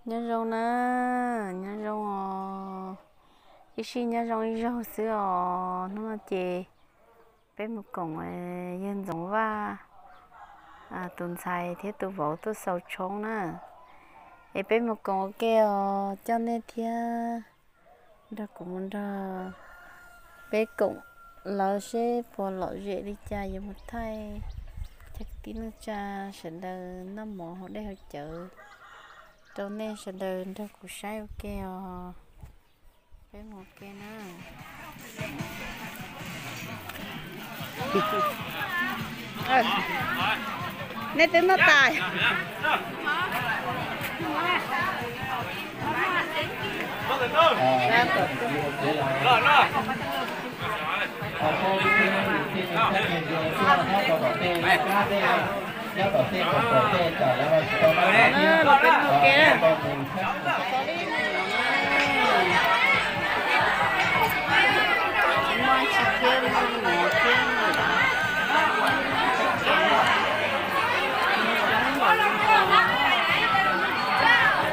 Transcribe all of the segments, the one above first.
Nyob zoo na, nyob zoo os, ib sij nyob zoo ib zaug xwb os. Hnub no ces peb mus koom yawg Ntxoov Vaj tus ntxhais thiab tus vauv tuaj xaus tshoob na. Es peb mus koom ua ke os, coj nej thiab nrog kuv mus nrog peb koom lawv seb puas lom zem li cas, yuav mus thaij cov kwv tij neej tsa sawv daws noj mov haus dej haus cawv rau nej sawv daws nrog kuv saib ua ke os. Peb mus ua ke na. Nej twb noj tas. Los peb mus ua ke na. Tsis muaj tsis thiab, muaj mov thiab.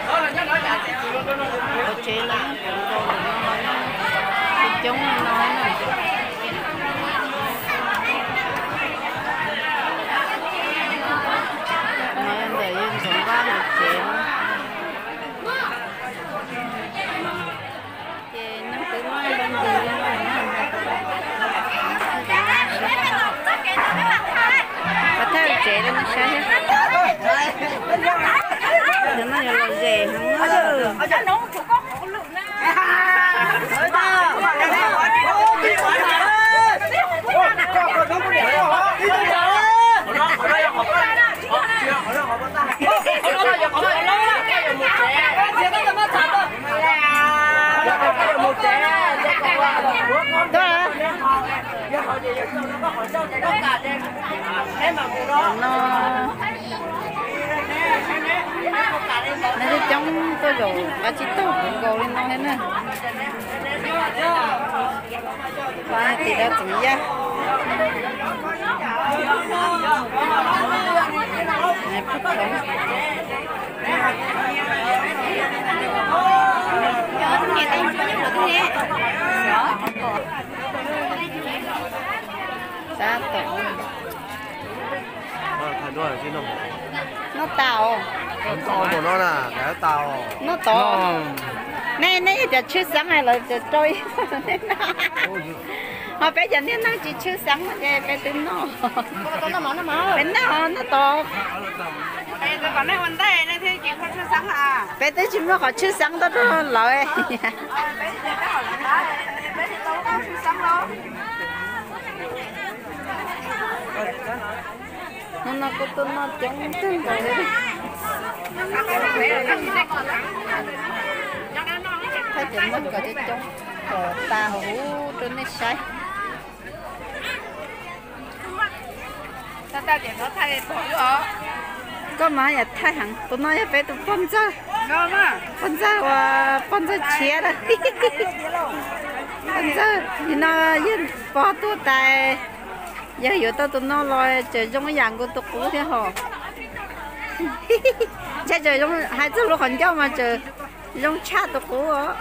Ua tsev los yeej coob nkaus li no, coob li no na. No yog ntawm yawg Ntxoov Vaj lawv tsev na. Ces neeg twb noj ntau ntws li no na. Los thaij tsev rau nej saib thiab. Cov no yuav lom zem heev. No, nej coob tuaj zaum qab tsib taug nkaus li no thiab na. Tim dab txeev yaj. Tab tom. Noj tas os. Noj tod. Nej, nej yog cov tshwj xeeb hais lawv rau nej noj. Ho peb cov niag neeg tsis tshwj xeeb ces peb twb noj. Peb noj, noj tod. Peb twb tsis muaj qhov tshwj xeeb tuaj rau lawv. Hnub no kuj tuaj noj coob kawg nkaus li. Thaij cov neeg kom coob coob kom tas huv rau nej saib. Koj mas yam thaij heev, tus no yog peb tus pog ntxawg. Pog ntxawg uas pog ntxawg tshiab na. Pog ntxawg, nim no yawg pog tuag tas, yawg yuav tau tus no los tseem zoo ib yam nkaus tus qub thiab hos. Ntshai tseem zoo, hais txog lub qhov ncauj mas tseem zoo tshaj tus qub os.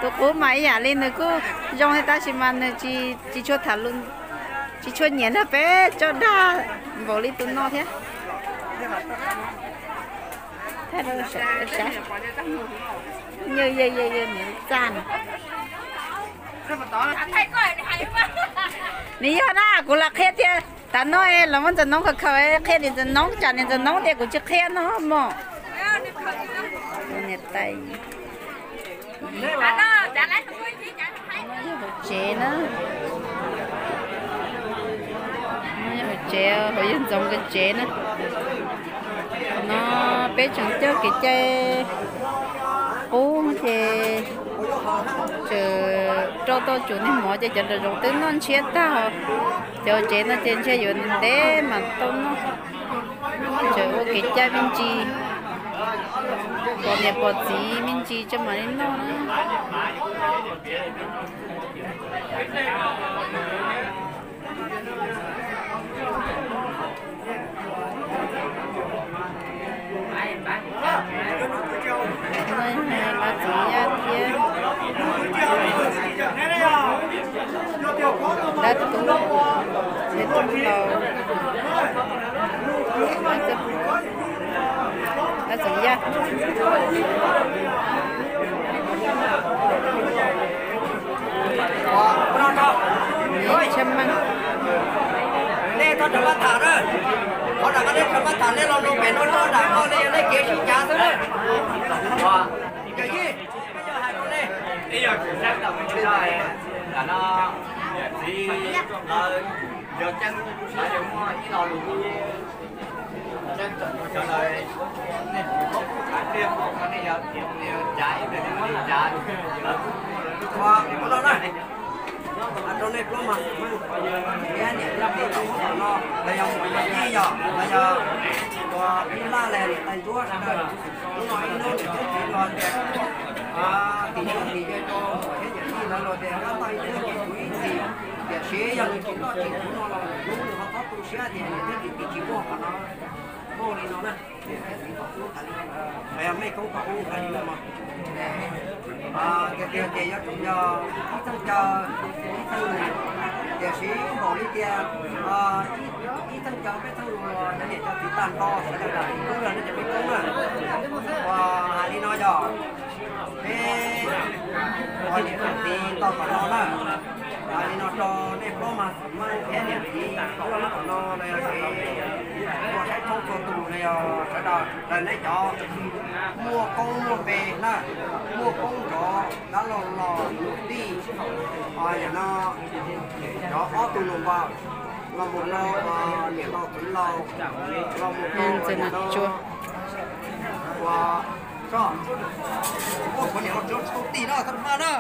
Tus qub mas ib yam li nws kuj zoo li tab sis mas nws tsis tshua tham lus, tsis tshua nyiam nrog peb tso dag npaum li tus no thiab. Thaij rau sawv daws saib. Yawg, yawg, yawg, yawg niam txaj no. Nws yog na, kuv lam qhia tias tav no los muab ntxawm noob khaws khaws, qhia niam ntxawm noob, tsam niam ntxawm noob tias kuv tsis qhia no mog. Niam tais. Yog hauv tsev na. Yog hauv tsev, hauv yawg Ntxoov nkawd tsev na. No peb tseem coj kev cai qub ces tseem rau tau tsum niag mov ces cov nraum zoov twb noj ntshiab tag. Cov hauv tsev no ces ntshe yuav ntev mas tau noj. Tseem ua kev cai me ntsis, pom niam pom txiv me ntsis tso mam li noj na. Txiv Yaj thiab dab tub, dab tub laus, dab Txiv Yaj. Tshaj meej. Nej txhob rov qab tham na, qhov no nej rov qab tham nej los nug pem no rau nram ko, nej yog nej kev sib cav xwb na. Yog yij, peb yuav hais rau nej, ib yog tsis sab tau ntawm no, yawm txiv lawv yog ceeb, lawv yuav muaj ib lo lus ceeb rau sawv daws, nej tsis paub kuv hais pliag, nej yog tias nej yuav cav ib pliag nej mam li cav, lawv kuj muaj lawv lub qhov no na. Hais rau nej plaub mas xwm mas, thiab niam thiab txiv tub tom no, los yog mus yog yij yog, los yog ua ib laj los niam tais ntsuab sawv daws, hnub no ib hnub niam thiab txiv los tias tim ntsuab tim yawg rau thiab yawm yij lawv los tias tab tom ib txhia tsis txuv ib txhis, tiam sis yog nws tsis toj tsis txuv no los hnub nws ho txhob tu siab tias niam thiab txiv tsis muaj qhov no. Muaj li no na, niam thiab txiv tub hais li no, los yog mej koob kom ub hais li no mas, tias tias ces yuav tsum yog ib txheej caw ib txheej lus, tiam sis npaum li tias ib txheej caw peb txheej lus los cov niam cov txiv tag nrho sawv daws lam ib tug los nej cov mej koob na. Uas hais li no yog peb ua niam ua txiv tau tom no na, hais li no rau nej plaub mas xwm mas thiab niam txiv tau tom no los yog txiv ua saib thoob txhua tus los yog sawv daws raws nej cov muaj koob muaj npe na, muaj koob nrov dab laug los tij, yam no cov ob tug nus npas los mus rau niam laus txiv laus, los mus rau niam no uas soj, muaj kuv niam laus txiv laus txhua tus tij na, thab maj na.